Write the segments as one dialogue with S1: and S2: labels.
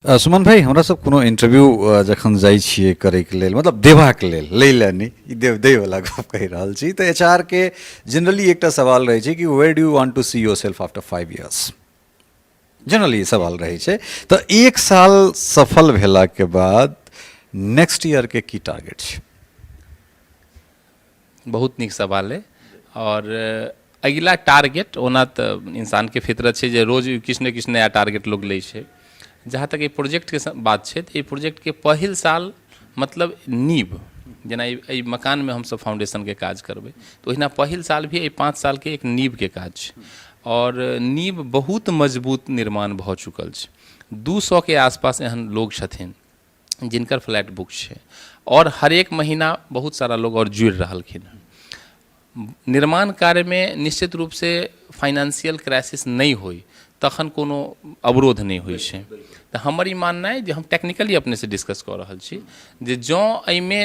S1: सुमन भाई, हमरा सब कोनो इंटरव्यू जखन जाइ छियै करैके लेल, मतलब देबाक लेल, लै लए नहि, ई देव दैवला गप कहि रहल छी, तऽ एच आर के जनरली एकटा सवाल रहै छै कि where do you want to see yourself after 5 years? Generally ई सवाल रहै छै। तऽ एक साल सफल भेलाके बाद नेक्स्ट ईयरके की टारगेट छै?
S2: बहुत नीक सवाल अइ। आओर अगिला टारगेट, ओना तऽ इंसानके फितरत छै जे रोज किछु ने किछु नया टारगेट लोक लै छै। जहाँ तक एहि प्रोजेक्टके बात छै, तऽ एहि प्रोजेक्टके पहिल साल, मतलब नीव, जेना एहि मकानमे हमसभ फाउंडेशनके काज करबै, तऽ ओहिना पहिल साल भी एहि 5 सालके एक नीवके काज छै आओर नीव बहुत मजबूत निर्माण भऽ चुकल छै। 200के आसपास एहन लोग छथिन जिनकर फ्लैट बुक छै आओर हरेक महीना बहुत सारा लोग आओर जुड़ि रहलखिन हँ। निर्माण कार्यमे निश्चित रूपसँ फाइनेंशियल क्राइसिस नहि होइ, तखन कोनो अवरोध नहि होइ छै। तऽ हमर ई माननाइ जे हम टेक्निकली अपनेसँ डिस्कस कऽ रहल छी जे जँ एहिमे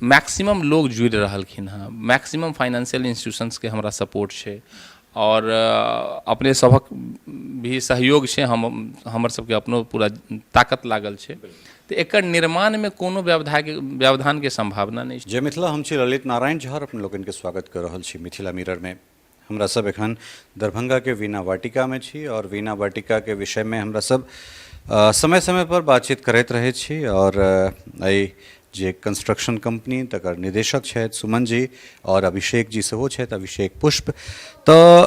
S2: मैक्सिमम लोग जुड़ि रहलखिन हँ, मैक्सिमम फाइनेंशियल इंस्टीट्यूशंसके हमरा सपोर्ट छै आओर अपने सभक भी सहयोग छै, हम हमर सबके अपनो पूरा ताकत लागल छै, तऽ एकर निर्माणमे कोनो व्यवधानके सम्भावना नहि छै।
S1: जय मिथिला, हम छी ललित नारायण झा, अपने लोकनिके स्वागत कऽ रहल छी मिथिला मिररमे। हमरा सब एखन दरभंगाके वीणा वाटिकामे छी आओर वीणा वाटिकाके विषयमे हमरा सब समय समय पर बातचीत करैत रहै छी आओर एहि जे कंस्ट्रक्शन कंपनी तकर निदेशक छथि सुमन जी आओर अभिषेक जी सेहो छथि, अभिषेक पुष्प। तऽ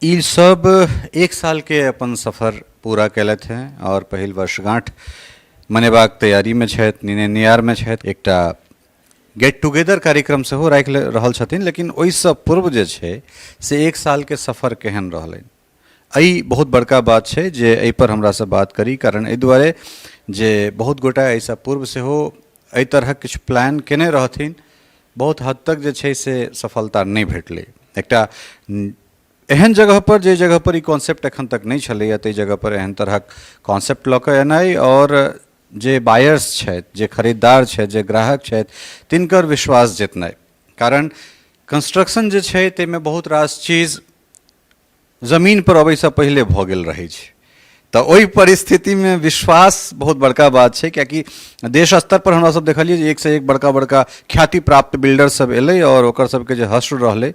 S1: ई सब एक सालके अपन सफर पूरा केलथि हेँ आओर पहिल वर्षगांठ मनेबाक तैयारीमे छथि, नियारमे छथि। एकटा गेट टुगेदर कार्यक्रम सेहो राखि रहल छथिन, लेकिन ओहिसँ पूर्व जे छै से एक सालके सफर केहन रहलनि, एहि बहुत बड़का बात छै जे एहिपर हमरासँ बात करी। कारण एहि दुआरे जे बहुत गोटा एहिसँ पूर्व सेहो एहि तरहक किछु प्लान केने रहथिन, बहुत हद तक जे छै से सफलता नहि भेटलै। एकटा एहन जगहपर, जे जगहपर ई कॉन्सेप्ट एखन तक नहि छलैए, ताहि जगहपर एहन तरहक कॉन्सेप्ट लऽ कऽ एनाइ आओर जे बायर्स छथि, जे खरीदार छथि, जे ग्राहक छथि, तिनकर विश्वास जितनाइ, कारण कंस्ट्रक्शन जे छै ताहिमे बहुत रास चीज जमीनपर अबैसँ पहिले भऽ गेल रहै छै। तऽ ओहि परिस्थितिमे विश्वास बहुत बड़का बात छै, कियाकि देश स्तर पर हमरा सब देखलियै जे एकसँ एक बड़का बड़का ख्याति प्राप्त बिल्डर सब एलै आओर ओकर सबके जे हश्र रहलै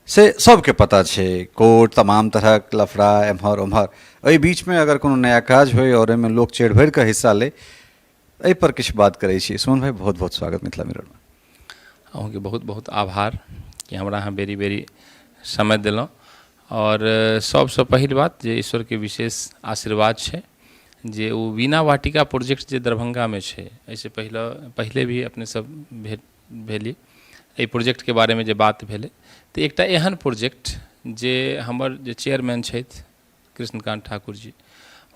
S1: से सबके पता छै। कोर्ट, तमाम तरहक लफड़ा, एम्हर ओम्हर। एहि बीचमे अगर कोनो नया काज होइ आओर ओहिमे लोक चढ़ि भरि कऽ हिस्सा लै, एहिपर किछु बात करै छी। सुमन भाई, बहुत बहुत स्वागत मिथिला मिररमे।
S2: अहूँके बहुत बहुत आभार कि हमरा अहाँ बेरी बेरी समय देलहुँ। आओर सबसँ पहिल बात जे ईश्वरके विशेष आशीर्वाद छै जे ओ वीणा वाटिका प्रोजेक्ट जे दरभंगामे छै, एहिसँ पहिले पहिले भी अपने सब भेट भेली, एहि प्रोजेक्टके बारेमे जे बात भेलै, तऽ एकटा एहन प्रोजेक्ट जे हमर जे चेयरमैन छथि कृष्णकान्त ठाकुर जी,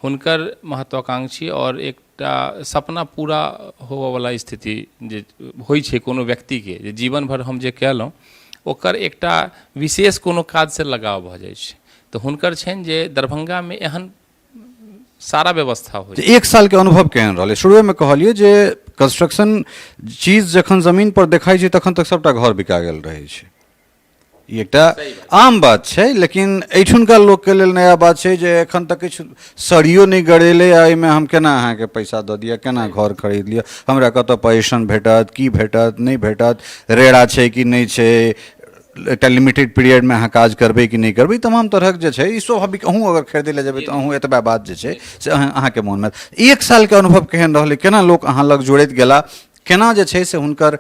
S2: हुनकर महत्वाकांक्षी आओर एकटा सपना पूरा होबऽवला स्थिति जे होइ छै कोनो व्यक्तिके, जे जीवन भरि हम जे कयलहुँ ओकर एकटा विशेष कोनो काजसँ लगाव भऽ जाइ छै, तऽ हुनकर छनि जे दरभंगामे एहन सारा व्यवस्था होइ।
S1: एक सालके अनुभव केहन रहलै? शुरुएमे कहलियै जे कंस्ट्रक्शन चीज जखन जमीन पर देखाइ छै, तखन तक सबटा घर बिका गेल रहै छै। ई एकटा आम बात छै, लेकिन एहिठुनका लोकके लेल नया बात छै जे एखन तक किछु सरियो नहि गड़ेलै आ एहिमे हम केना अहाँके पैसा दऽ दिअ, केना घर खरीद लिअ, हमरा कतऽ पोजिशन भेटत, की भेटत, नहि भेटत, रेरा छै कि नहि छै, एकटा लिमिटेड पीरियडमे अहाँ काज करबै कि नहि करबै, तमाम तरहक जे छै ई स्वाभाविक। अहूँ अगर खरीदै लए जेबै तऽ अहूँ एतबा बात जे छै से अहाँके मोनमे। एक सालके अनुभव केहन रहलै? केना लोक अहाँ लग जुड़ैत गेला? केना जे छै से हुनकर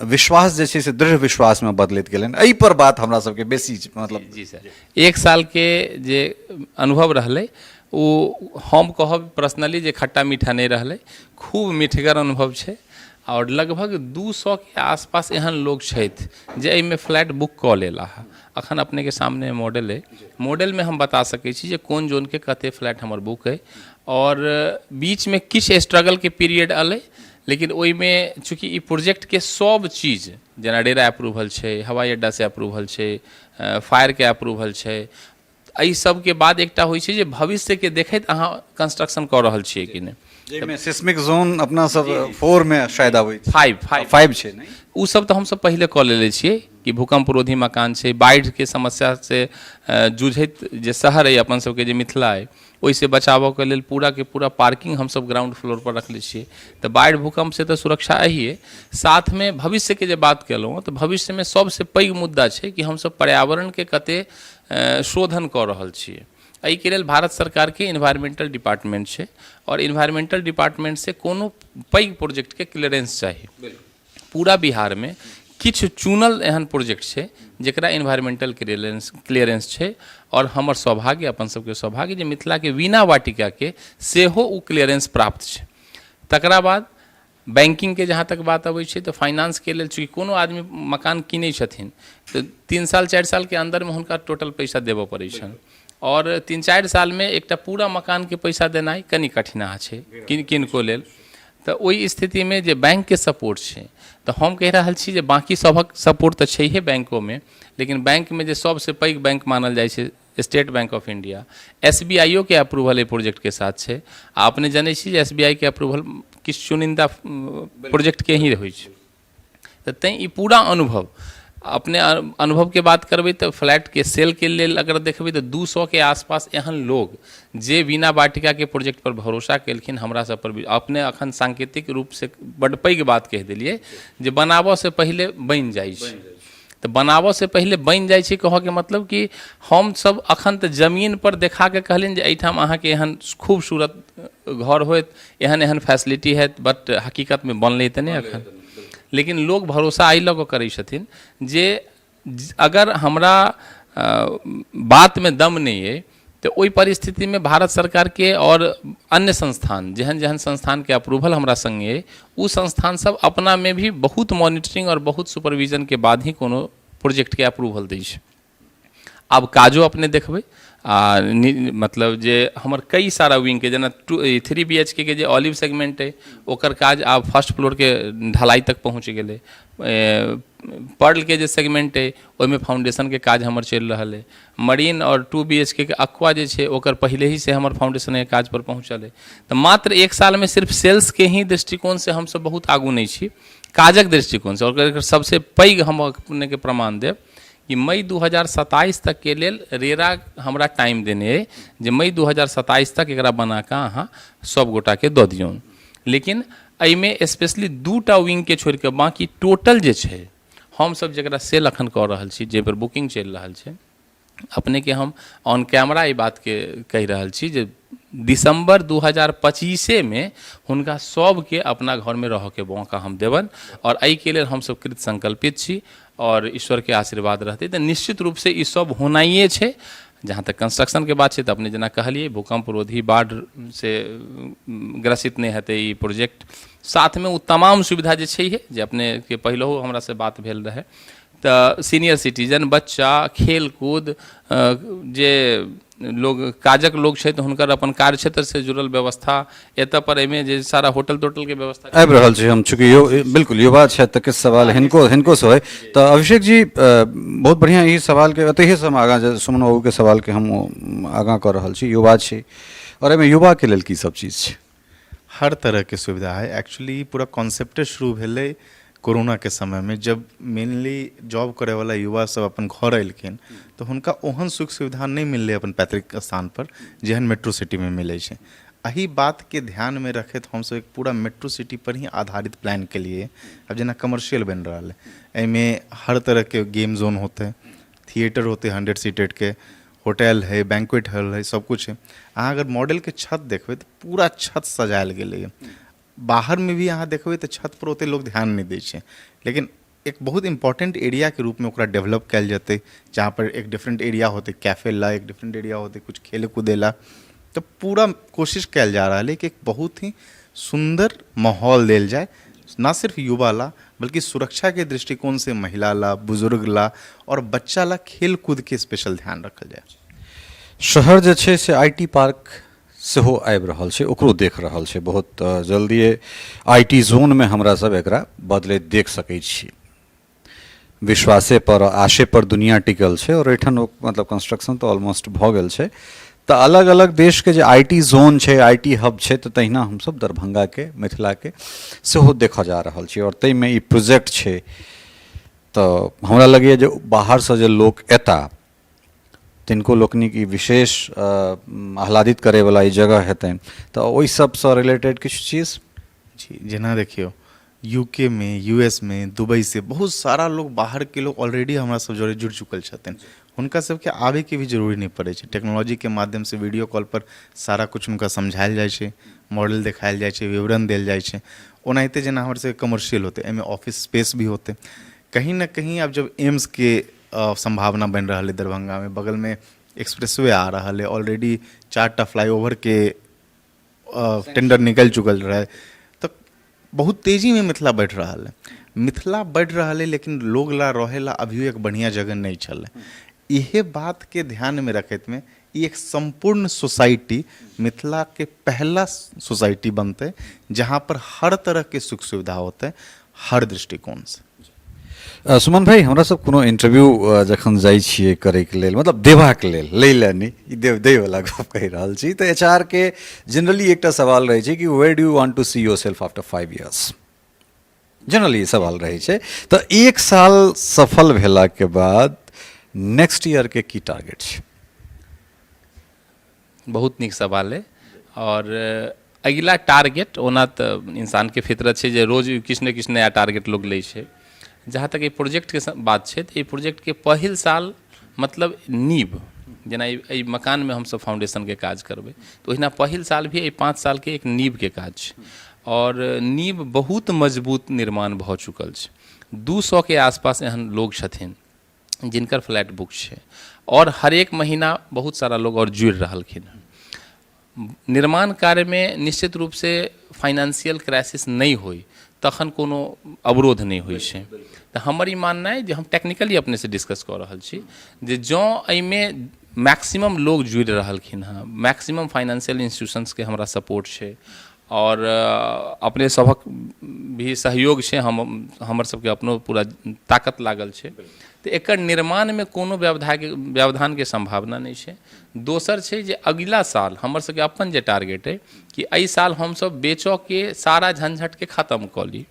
S1: विश्वास जे छै से दृढ़ विश्वासमे बदलैत गेलनि? एहिपर बात हमरा सबके बेसी मतलब।
S2: जी सर, एक सालके जे अनुभव रहलै ओ हम कहब पर्सनली जे खट्टा मीठा नहि रहलै, खूब मीठगर अनुभव छै। आओर लगभग 200के आसपास एहन लोक छथि जे एहिमे फ्लैट बुक कऽ लेला हँ। अखन अपनेके सामने मॉडल अइ, मॉडलमे हम बता सकै छी जे कोन जोनके कते फ्लैट हमर बुक अइ। आओर बीचमे किछु स्ट्रगलके पीरियड एलै, लेकिन ओहिमे चूँकि ई प्रोजेक्टके सब चीज, जेना रेरा अप्रूवल छै, हवाई अड्डासँ अप्रूवल छै, फायरके अप्रूवल छै, एहि सबके बाद एकटा होइ छै जे भविष्यके देखैत अहाँ कंस्ट्रक्शन कऽ रहल छियै कि नहि।
S1: जाहिमे सिस्मिक जोन अपना सब 4 मे शायद आबै छै।
S2: Five, five.
S1: 5 छै नहि?
S2: ओ सब तऽ हमसब पहिले कऽ लेले छियै कि भूकंप रोधी मकान छै, बाढ़िके समस्यासँ जूझैत जे शहर अइ अपन सबके जे मिथिला अइ, ओहिसँ बचाबऽके लेल पूराके पूरा पार्किंग हमसब ग्राउंड फ्लोर पर रखले छियै। तऽ बाढ़ि भूकंपसँ तऽ सुरक्षा अहिए, साथमे भविष्यके जे बात केलहुँ तऽ भविष्यमे सबसँ पैघ मुद्दा छै कि हमसब पर्यावरणके कते शोधन कऽ रहल छियै। एहिके लेल भारत सरकारके इन्वायरमेंटल डिपार्टमेंट छै आओर इन्वायरमेंटल डिपार्टमेंटसँ कोनो पैघ प्रोजेक्टके क्लियरेंस चाही। पूरा बिहारमे किछु चुनल एहन प्रोजेक्ट छै जकरा इन्वायरमेंटल क्लियरेंस छै आओर हमर सौभाग्य, अपन सबके सौभाग्य जे मिथिलाके वीणा वाटिकाके सेहो ओ क्लियरेंस प्राप्त छै। तकरा बाद बैंकिंगके जहाँ तक बात अबै छै तऽ फाइनेंसके लेल चूँकि कोनो आदमी मकान कीनै छथिन तऽ 3 साल 4 सालके अन्दरमे हुनका टोटल पैसा देबऽ पड़ै छनि आओर 3-4 सालमे एकटा पूरा मकानके पैसा देनाइ कनि कठिनाह छै किनको लेल। तऽ ओहि स्थितिमे जे बैंकके सपोर्ट छै तऽ हम कहि रहल छी जे बाँकी सभक सपोर्ट तऽ छैहे बैंकोमे, लेकिन बैंकमे जे सबसँ पैघ बैंक मानल जाइ छै state bank of India, S B I के अप्रूवल एहि प्रोजेक्टके साथ छै। आ अपने जनै छी जे एस बी I के अप्रूवल किछु चुनिन्दा प्रोजेक्टके ही होइ छै। तऽ तैँ ई पूरा अनुभव, अपने अनुभवके बात करबै तऽ फ्लैटके सेलके लेल अगर देखबै तऽ 200 के आसपास एहन लोग जे वीणा वाटिकाके प्रोजेक्ट पर भरोसा केलखिन हमरा सब पर। अपने अखन सांकेतिक रूपसँ बड्ड पैघ बात कहि देलियै जे बनाबऽसँ पहिले बनि जाइ छै। तऽ बनाबऽसँ पहिले बनि जाइ छै कहऽके मतलब कि हमसब अखन तऽ जमीन पर देखाके कहलियनि जे एहिठाम अहाँके एहन खूबसूरत घर होयत, एहन एहन फैसिलिटी हैत, बट हकीकतमे बनलै तऽ नहि अखन। लेकिन लोग भरोसा एहि लऽ कऽ करै छथिन जे अगर हमरा बातमे दम नहि अइ तऽ ओहि परिस्थितिमे भारत सरकारके आओर अन्य संस्थान जेहन जेहन संस्थानके अप्रूवल हमरा सङ्गे अइ, ओ संस्थान सब अपनामे भी बहुत मॉनिटरिंग आओर बहुत सुपरविजनके बाद ही कोनो प्रोजेक्टके अप्रूवल दै छै। आब काजो अपने देखबै आ मतलब जे हमर कई सारा विंगके जेना 2 3 BHK के जे ऑलिव सेगमेंट अइ ओकर काज आब फर्स्ट फ्लोरके ढलाई तक पहुँच गेलै। पर्लके जे सेगमेंट अइ ओहिमे फाउंडेशनके काज हमर चलि रहल अइ। मरीन आओर 2 BHK के अक्वा जे छै ओकर पहिले ही से हमर फाउंडेशनके काज पर पहुँचल अइ। तऽ मात्र 1 सालमे सिर्फ सेल्सके ही दृष्टिकोणसँ हमसब बहुत आगू नहि छी, काजक दृष्टिकोणसँ। आओर एकर सबसँ पैघ हम अपनेके प्रमाण देब कि मई 2027 तकके लेल रेरा हमरा टाइम देने अइ जे मई 2027 तक एकरा बनाकऽ अहाँ सब गोटाके दऽ दियौन। लेकिन एहिमे स्पेशली 2टा विंगके छोड़िकऽ बाँकी टोटल जे छै हमसब जकरा सेल अखन कऽ रहल छी, जाहिपर बुकिंग चलि रहल छै, अपनेके हम ऑन कैमरा ई बातके कहि रहल छी जे दिसम्बर 2025मे हुनका सबके अपना घरमे रहऽके मौका हम देबनि आओर एहिके लेल हमसब कृत संकल्पित छी आओर ईश्वरके आशीर्वाद रहतै तऽ निश्चित रूपसँ ई सब होनाइए छै। जहाँ तक कंस्ट्रक्शनके बात छै तऽ अपने जेना कहलियै भूकंप रोधी बाढ़सँ ग्रसित नहि हेतै ई प्रोजेक्ट, साथमे ओ तमाम सुविधा जे छैहे जे अपनेके पहिलहो हमरासँ बात भेल रहै तऽ सीनियर सिटीजन, बच्चा, खेलकूद, जे लोग काजक लोग छै तऽ हुनकर अपन कार्य क्षेत्रसँ जुड़ल व्यवस्था एतऽ पर एहिमे जे सारा होटल तोटलके व्यवस्था
S1: आबि रहल छै। हम चूँकि बिल्कुल युवा छथि तऽ किछु सवाल हिनको से होइ। तऽ अभिषेक जी बहुत बढ़िआँ ई सवालके एतहिसँ हम आगाँ जे सुमन बाबूके सवालके हम आगाँ कऽ रहल छी। युवा छी आओर एहिमे युवाके लेल की सब चीज छै?
S3: हर तरहके सुविधा है। एक्चुअली पूरा कॉन्सेप्टे शुरू भेलै कोरोनाके समयमे, जब मेनली जॉब करैवला युवा सब अपन घर एलखिन तऽ हुनका ओहन सुख सुविधा नहि मिललै अपन पैतृक स्थानपर जेहन मेट्रो सिटीमे मिलै छै। एहि बातके ध्यानमे रखैत हमसब एक पूरा मेट्रो सिटी पर ही आधारित प्लान केलिए। आब जेना कमर्शियल बनि रहल है, एहिमे हर तरहके गेम जोन होतै, थिएटर होतै 100 सीटेडके, होटल है, बैंक्वेट हॉल है, सब कुछ है। अहाँ अगर मॉडलके छत देखबै तऽ पूरा छत सजायल गेलैए। बाहरमे भी अहाँ देखबै तऽ छत पर ओते लोक ध्यान नहि दै छै, लेकिन एक बहुत इम्पोर्टेंट एरियाके रूपमे ओकरा डेवलप कयल जेतै, जहाँ पर एक डिफरेंट एरिया होतै कैफे ला, एक डिफरेंट एरिया होतै कुछ खेले कूदे ला। तऽ पूरा कोशिश कयल जा रहल है कि एक बहुत ही सुन्दर माहौल देल जाय, ना सिर्फ युवा ला बल्कि सुरक्षा के दृष्टिकोण से महिला ला, बुजुर्ग ला और बच्चा ला खेल कूद के स्पेशल ध्यान रखल जाय।
S1: शहर जे छै से I T park सेहो आबि रहल छै, ओकरो देख रहल छै। बहुत जल्दिए I T जोनमे हमरा सब एकरा बदलैत देख सकै छी। विश्वासे पर आशे पर दुनिया टिकल छै और एहिठाम ओ मतलब कंस्ट्रक्शन तऽ ऑलमोस्ट भऽ गेल छै। तऽ अलग अलग देशके जे I T जोन छै, I T hub छै, तऽ तहिना हमसभ दरभंगाके, मिथिलाके सेहो देखऽ जा रहल छी। आओर ताहिमे ई प्रोजेक्ट छै, तऽ हमरा लगैए जे बाहरसँ जे लोक एता तिनको लोकनिक ई विशेष आह्लादित करैवला ई जगह हेतनि। तऽ ओहि सबसँ रिलेटेड किछु चीज।
S3: जी, जेना देखियौ, यूके में, यूएस में, दुबई से बहुत सारा लोग, बाहरके लोग ऑलरेडी हमरा सब जरे जुड़ि चुकल छथिन। हुनका सबके आबैके भी जरूरी नहि पड़ै छै। टेक्नोलॉजीके माध्यमसँ वीडियो कॉल पर सारा किछु हुनका समझायल जाइ छै, मॉडल देखायल जाइ छै, विवरण देल जाइ छै। ओनाहिते जेना हमर सबके कमर्शियल होतै, एहिमे ऑफिस स्पेस भी होतै। कहीं ने कहीं आब जब एम्सके सम्भावना बनि रहल अइ दरभंगामे, बगलमे एक्सप्रेसवे आ रहल अइ, ऑलरेडी 4टा फ्लाईओवरके टेंडर निकलि चुकल रहै, तऽ बहुत तेजीमे मिथिला बढ़ि रहल अइ। मिथिला बढ़ि रहल अइ, लेकिन लोग ला रहै ला अभियो एक बढ़िआँ जगह नहि छलै। इहे बातके ध्यानमे रखैतमे ई एक सम्पूर्ण सोसाइटी, मिथिलाके पहला सोसाइटी बनतै जहाँ पर हर तरहके सुख सुविधा होतै हर दृष्टिकोणसँ।
S1: सुमन भाई, हमरा सब कोनो इंटरव्यू जखन जाइ छियै करैके लेल, मतलब देबाक लेल, लै लए नहि, ई देव दैवला गप कहि रहल छी, तऽ एच आर के जनरली एकटा सवाल रहै छै कि where do you want to see yourself after 5 years? Generally ई सवाल रहै छै। तऽ एक साल सफल भेलाके बाद नेक्स्ट ईयरके की टारगेट छै?
S2: बहुत नीक सवाल अइ। आओर अगिला टारगेट, ओना तऽ इंसानके फितरत छै जे रोज किछु ने किछु नया टारगेट लोक लै छै। जहाँ तक एहि प्रोजेक्टके बात छै, तऽ एहि प्रोजेक्टके पहिल साल, मतलब नीव, जेना एहि मकानमे हमसभ फाउंडेशनके काज करबै, तऽ ओहिना पहिल साल भी एहि 5 सालके एक नीवके काज छै। आओर नीव बहुत मजबूत निर्माण भऽ चुकल छै। 200के आसपास एहन लोग छथिन जिनकर फ्लैट बुक छै, आओर हरेक महीना बहुत सारा लोग आओर जुड़ि रहलखिन हँ। निर्माण कार्यमे निश्चित रूपसँ फाइनेंशियल क्राइसिस नहि होइ तखन कोनो अवरोध नहि होइ छै। तऽ हमर ई माननाइ जे हम टेक्निकली अपनेसँ डिस्कस कऽ रहल छी जे जँ एहिमे मैक्सिमम लोग जुड़ि रहलखिन हँ, मैक्सिमम फाइनेंशियल इंस्टीट्यूशंसके हमरा सपोर्ट छै आओर अपने सभक भी सहयोग छै, हम हमर सबके अपनो पूरा ताकत लागल छै, तऽ एकर निर्माणमे कोनो व्यवधानके सम्भावना नहि छै। दोसर छै जे अगिला साल हमर सबके अपन जे टारगेट अइ कि एहि साल हमसब बेचऽके सारा झंझटके खतम कऽ ली।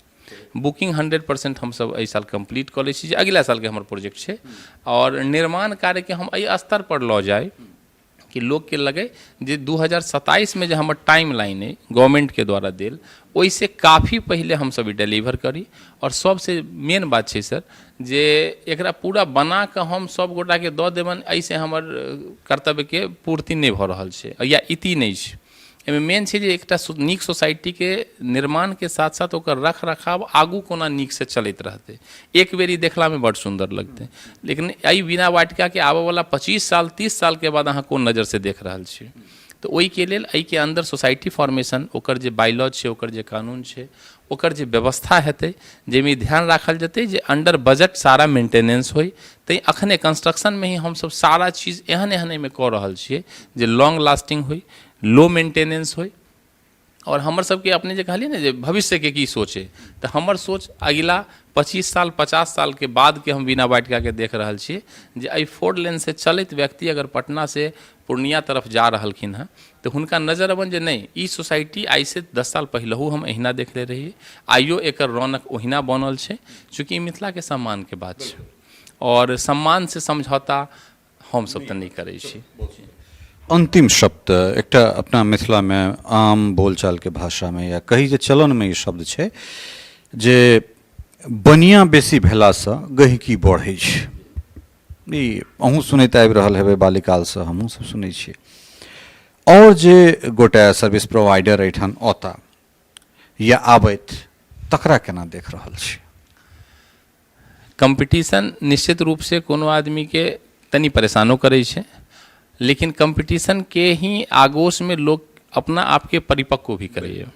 S2: बुकिंग 100% हमसब एहि साल कम्प्लीट कऽ लै छी, जे अगिला सालके हमर प्रोजेक्ट छै, आओर निर्माण कार्यके हम एहि स्तरपर लऽ जाइ कि लोकके लगै जे 2027मे जे हमर टाइम लाइन अइ गवर्नमेन्टके द्वारा देल, ओहिसँ काफी पहिले हमसब ई डिलीवर करी। आओर सबसँ मेन बात छै सर जे एकरा पूरा बना कऽ हम सब गोटाके दऽ देबनि, एहिसँ हमर कर्तव्यके पूर्ति नहि भऽ रहल छै या इति नहि छै। एहिमे मेन छै जे एकटा नीक सोसाइटीके निर्माणके साथ साथ ओकर रख रखाव आगू कोना नीकसँ चलैत रहतै। एक बेर ई देखलामे बड्ड सुन्दर लगतै, लेकिन एहि बिना वाटिकाके आबऽवला 25 साल 30 सालके बाद अहाँ कोन नजरसँ देख रहल छी? तऽ ओहिके लेल एहिके अन्दर सोसाइटी फॉर्मेशन, ओकर जे बाइलॉज छै, ओकर जे कानून छै, ओकर जे व्यवस्था हेतै, जाहिमे ध्यान राखल जेतै जे अंडर बजट सारा मेंटेनेंस होइ। तैँ अखने कंस्ट्रक्शनमे ही हमसभ सारा चीज एहन एहन एहिमे कऽ रहल छियै जे लॉन्ग लास्टिंग होइ, लो मेंटेनेंस होइ। आओर हमर सबके अपने जे कहलियै ने जे भविष्यके की सोच अइ, तऽ हमर सोच अगिला 25 साल 50 सालके बादके हम बिना वाटिकाके देख रहल छियै जे एहि 4 लेनसँ चलैत व्यक्ति अगर पटनासँ पूर्णिया तरफ जा रहलखिन हँ तऽ हुनका नजर अबनि जे नहि, ई सोसाइटी आइसँ 10 साल पहिलहु हम एहिना देखले रहियै, आइयो एकर रौनक ओहिना बनल छै। चूँकि ई मिथिलाके सम्मानके बात छै आओर सम्मानसँ समझौता हमसब तऽ नहि करै छी।
S1: अन्तिम शब्द, एकटा अपना मिथिलामे आम बोलचालके भाषामे या कही जे चलनमे ई शब्द छै जे बनिया बेसी भेलासँ गहिकी बढ़ै छै। ई अहूँ सुनैत आबि रहल हेबै बाल्यकालसँ, हमहूँ सब सुनै छियै। आओर जे गोटे सर्विस प्रोवाइडर एहिठाम औता या आबथि, तकरा केना देख रहल छी?
S2: कम्पीटिशन निश्चित रूपसँ कोनो आदमीके तनि परेशानो करै छै, लेकिन कम्पीटिशनके ही आगोशमे लोक अपना आपके परिपक्व भी करैए।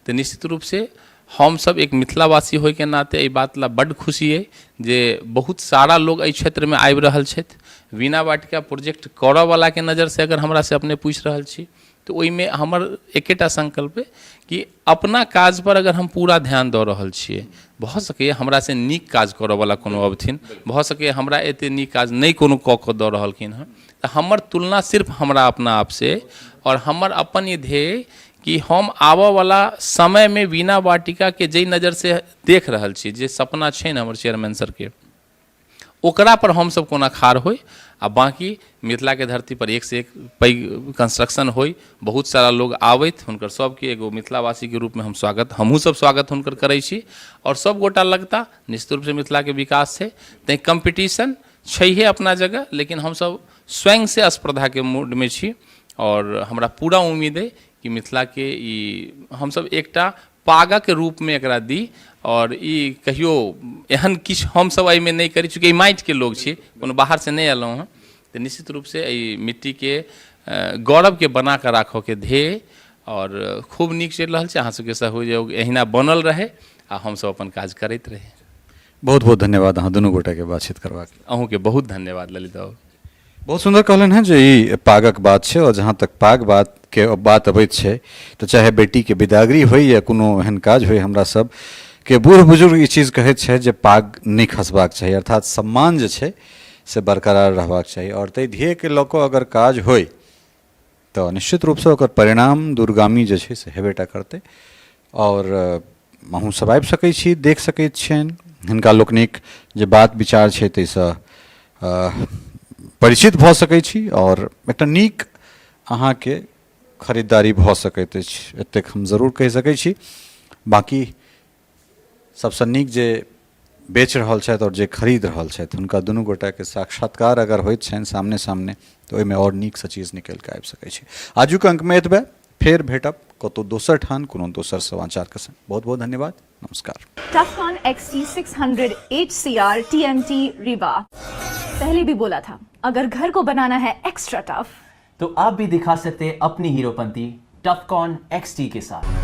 S2: तऽ निश्चित रूपसँ हमसब एक मिथिलावासी होइके नाते एहि बात लए बड्ड खुशी अइ जे बहुत सारा लोग एहि क्षेत्रमे आबि रहल छथि। वीणा वाटिका प्रोजेक्ट करऽवलाके नजरसँ अगर हमरासँ अपने पूछि रहल छी तऽ तऽ ओहिमे हमर एकेटा संकल्प अइ कि अपना काज पर अगर हम पूरा ध्यान दऽ रहल छियै, भऽ सकैए हमरासँ नीक काज करऽवला कोनो अबथिन, भऽ सकैए हमरा एते नीक काज नहि कोनो कऽ कऽ दऽ रहलखिन हँ, तऽ हमर तुलना सिर्फ हमरा अपना आपसँ अइ। आओर हमर अपन ई ध्येय कि हम आबऽवला समयमे वीणा वाटिकाके जाहि नजरसँ देख रहल छी, जे सपना छै ने हमर चेयरमैन सरके, ओकरा पर हमसब कोना खाड़ होइ आ बाँकी मिथिलाके धरती पर एक से एक पैघ कंस्ट्रक्शन होइ, बहुत सारा लोग आबथि, हुनकर सबके एगो मिथिलावासीके रूपमे हम स्वागत, हमहूँ सब स्वागत हुनकर करै छी आओर सब गोटा लगता। निश्चित रूपसँ मिथिलाके विकास छै, तैँ कम्पीटिशन छैहे अपना जगह, लेकिन हमसब स्वयंसँ स्पर्धाके मूडमे छी आओर हमरा पूरा उम्मीद अइ कि मिथिलाके ई हमसब एकटा पागक रूपमे एकरा दी आओर ई कहियो एहन किछु हमसब एहिमे नहि करी, चूँकि ई माटिके लोक छी, कोनो बाहरसँ नहि अयलहुँ हँ, तऽ निश्चित रूपसँ एहि मिट्टीके गौरवके बनाकऽ राखऽके ध्येय आओर खूब नीक चलि रहल छै। अहाँ सबके सहयोग एहिना बनल रहै आ हमसब अपन काज करैत रही।
S1: बहुत बहुत धन्यवाद अहाँ दुनू गोटाके बातचीत करबाक।
S2: अहूँके बहुत धन्यवाद ललित बाबू।
S1: बहुत सुन्दर कहलनि हेँ जे ई पागक बात छै आओर जहाँ तक पाग बातके बात अबैत छै तऽ चाहे बेटीके बिदागरी होइ या कोनो एहन काज होइ, हमरा सबके बूढ़ बुजुर्ग ई चीज कहैत छथि जे पाग नहि खसबाक चाही, अर्थात सम्मान जे छै से बरकरार रहबाक चाही। आओर ताहि ध्येयके लऽ कऽ अगर काज होइ तऽ निश्चित रूपसँ ओकर परिणाम दूरगामी जे छै से हेबे टा करतै। आओर अहूँ सब आबि सकै छी, देख सकै छियनि हिनका लोकनिक जे बात विचार छै ताहिसँ परिचित भऽ सकै छी आओर एकटा नीक अहाँके खरीदारी भऽ सकैत अछि, एतेक हम जरूर कहि सकै छी। बाँकी सबसँ नीक जे बेच रहल छथि आओर जे खरीद रहल छथि हुनका दुनू गोटाके साक्षात्कार अगर होइत छनि सामने सामने तऽ ओहिमे आओर नीकसँ चीज निकलि कऽ आबि सकै छै। आजुक अङ्कमे एतबे, फेर भेटब कतहु दोसर ठाम कोनो दोसर समाचारके संग। बहुत बहुत धन्यवाद, नमस्कार।
S4: Tufcon XT600 HCR TMT Rewa। पहले भी बोला था, अगर घर को बनाना है एक्स्ट्रा टफ
S5: तो आप भी दिखा सकते हैं अपनी हीरोपंती टफकॉन XT के साथ।